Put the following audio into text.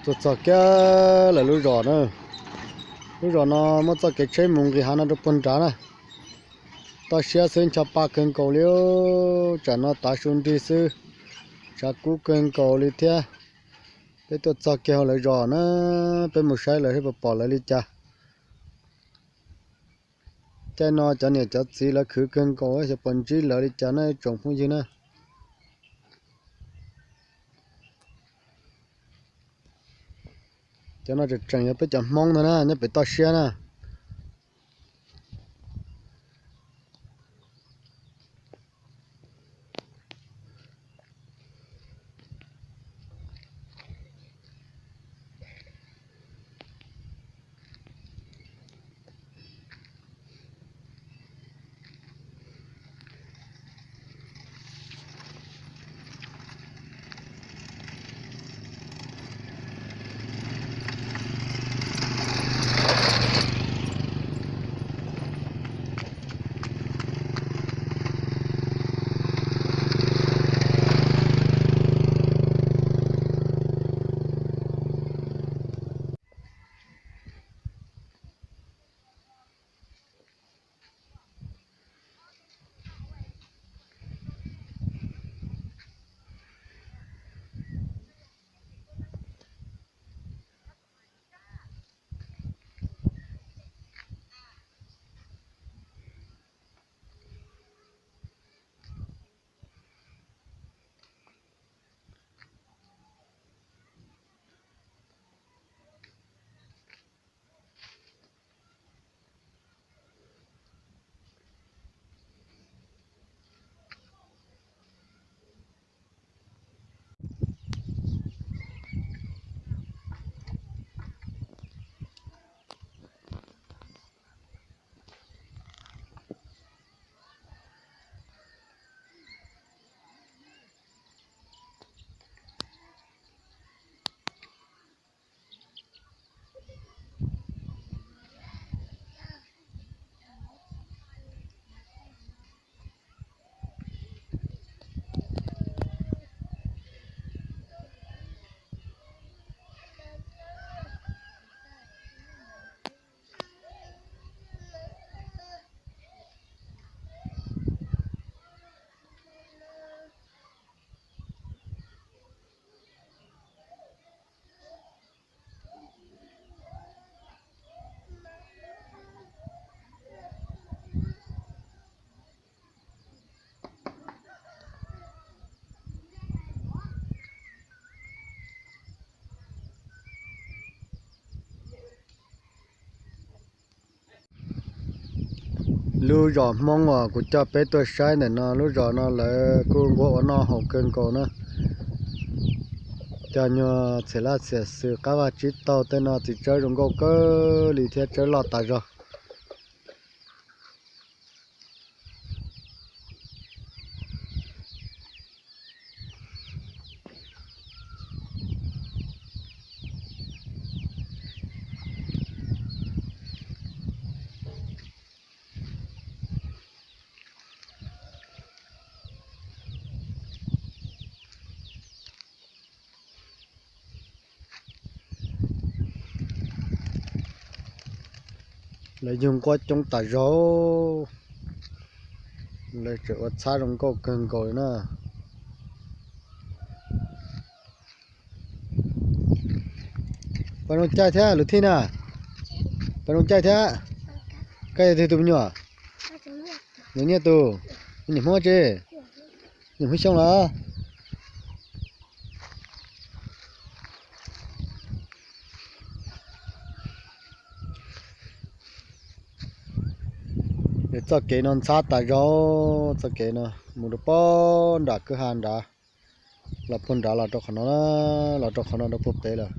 Tuaj txog kiag lawv lub zos na. Lub zos no muaj txoj kev tsheb mus nqis hav no rau puag nrad na. Toj siab xwb ncho pa kawg nkaus li. Tsam no tav su nrig xwb, tshav kub kawg nkaus li thiab. Peb tuaj txog kiag hauv lawv zos na, peb mus saib lawv seb puas pom lawv li cas. Caij no cov niam cov txiv lawv khwv kawg nkaus xyov puas ntsib lawv li cas na tsoom phooj ywg na. Cov no tseem tseem yog peb cov Hmoob ntag na, nyob pem toj siab na. Lub zos Hmoob uas kuv coj peb tuaj saib ntawm no, lub zos no lawv kuj nquag ua noj haus kawg nkaus na. Cov nyuag txhiam laj txhiam xws qab vaj tsib taug tej no txiv tsawb zoo nkauj kawg li thiab, tsawb loj tas zog. Lawv yug nquab coob tas zog, lawv tseem ua txhab zoo nkauj kawg nkaus li na. Pog zoo caij thiab lus thij na. Pog zoo caij thiab. Koj yog twg tus me nyuam? Nyiam Nyiaj tus. Nyiam Hmoob tsi? Nyiam Hmoob Xyooj los? Txoj kev no ntxhab tas zog, txoj kev no mus rau pog nram kwj ha nrad, los puag nrad los rau qhov no, los rau qhov no rau puag pem lawm.